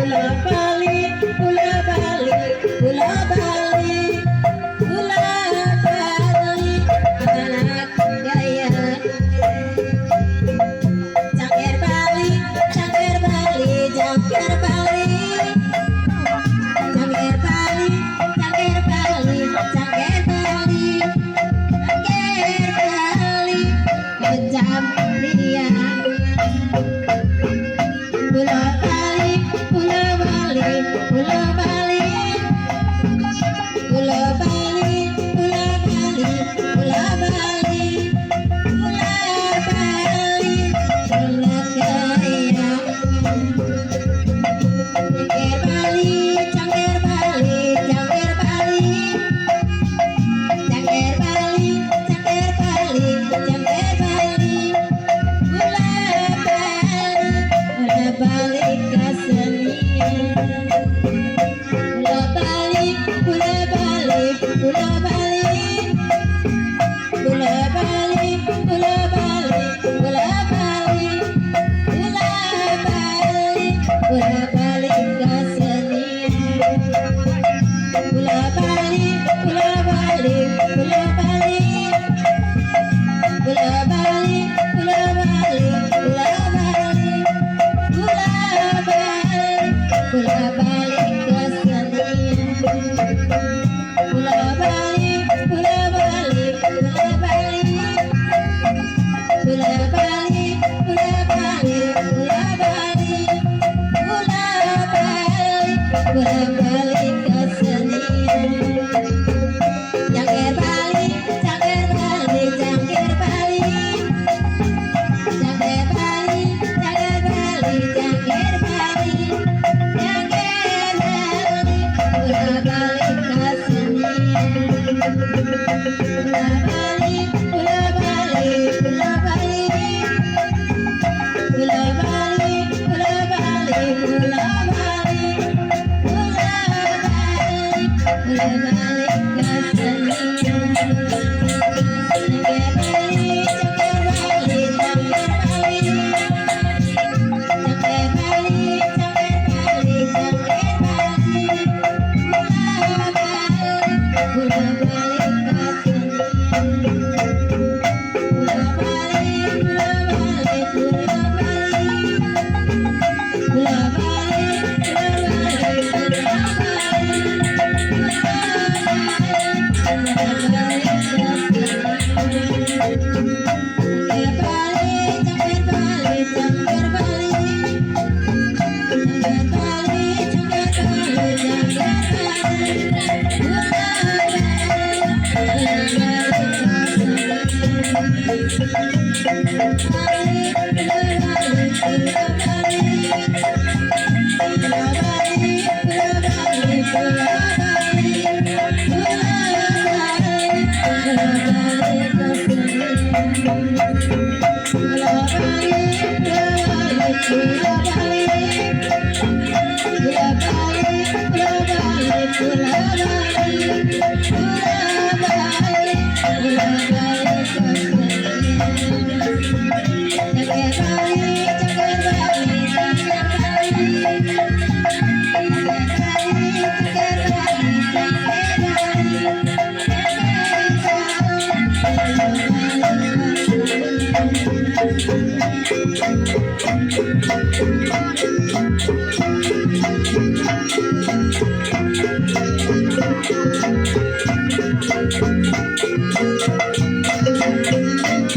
Pulau Bali, Pulau Bali, Pulau Bali, Pulau Bali, anak gaya. Cangger Bali, Cangger Bali, Cangger Bali, Cangger Bali, Cangger Bali, Cangger Bali, Cangger Bali, Kecambian. Pulau Bali, Pulau Bali, Pulau Bali, Pulau Bali, Pulau Bali, Pulau Bali, Pulau Bali, Pulau Gaya. Cangger Bali, Cangger Bali, Cangger Bali, Cangger Bali, Cangger Bali, Cangger Bali, Pulau Bali, Pulau Bali kesenian. Pulau Bali, Pulau Bali, Pulau Bali, Pulau Bali, Pulau Bali, Pulau Bali, Pulau Bali, Pulau Bali kesenian. Pulau Bali, Pulau Bali, Pulau Bali, Pulau Bali, Pulau Bali, Pulau Bali, Pulau Bali, Pulau Bali kesenian. Pulau Bali, Pulau Bali, Pulau Bali, Pulau Bali, Pulau Bali, Pulau Bali, Pulau Bali, Pulau Bali kesenian. Cangger Bali, Cangger Bali, Cangger Bali, Cangger Bali, Cangger Bali, Cangger Bali, Cangger Bali, Pulau Bali kesenian. Pulau Bali, Pulau Bali, Pulau Bali, Pulau Bali, Pulau Bali, Pulau Bali, Pulau Bali, Pulau Bali kesenian. Cangger Bali, Cangger Bali, Cangger Bali, Cangger Bali, Cangger Bali, Cangger Bali, Pulau Bali, Pulau Bali kesenian. Pulau Bali, Pulau Bali, Pulau Bali, Pulau Bali, Pulau Bali, Pulau Bali, Pulau Bali, Pulau Bali kesenian. Cangger Bali, Cangger Bali, Cangger Bali, Cangger Bali, Cangger Bali, Cangger Bali, Pulau Bali, Pulau Bali kesenian. Bali, Pulau Bali, Pulau Bali, Pulau Bali, Pulau Bali, Pulau Bali, Pulau Bali, Pulau Bali kesenian. Pulau Bali, Pulau Bali, Pulau Bali, Pulau Bali, Pulau Bali, Pulau Bali, Pulau Bali, Pulau Bali kesenian. Cangger Bali, Cangger Bali, Cangger Bali, Cangger Bali, Cangger Bali, Cangger Bali, Cangger Bali, Pulau Bali kesenian. Cangger Bali, Cangger Bali, Cangger Bali, Cangger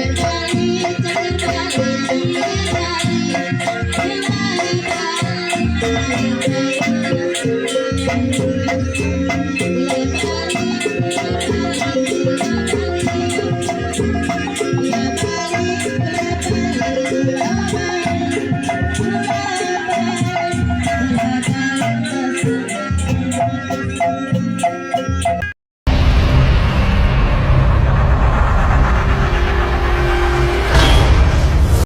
Bali, Cangger Bali, Cangger Bali, Cangger Bali, Pulau Bali kesenian. Pulau Bali, Pulau Bali, Pulau Bali, Pulau Bali, Pulau Bali, Pulau Bali, Pulau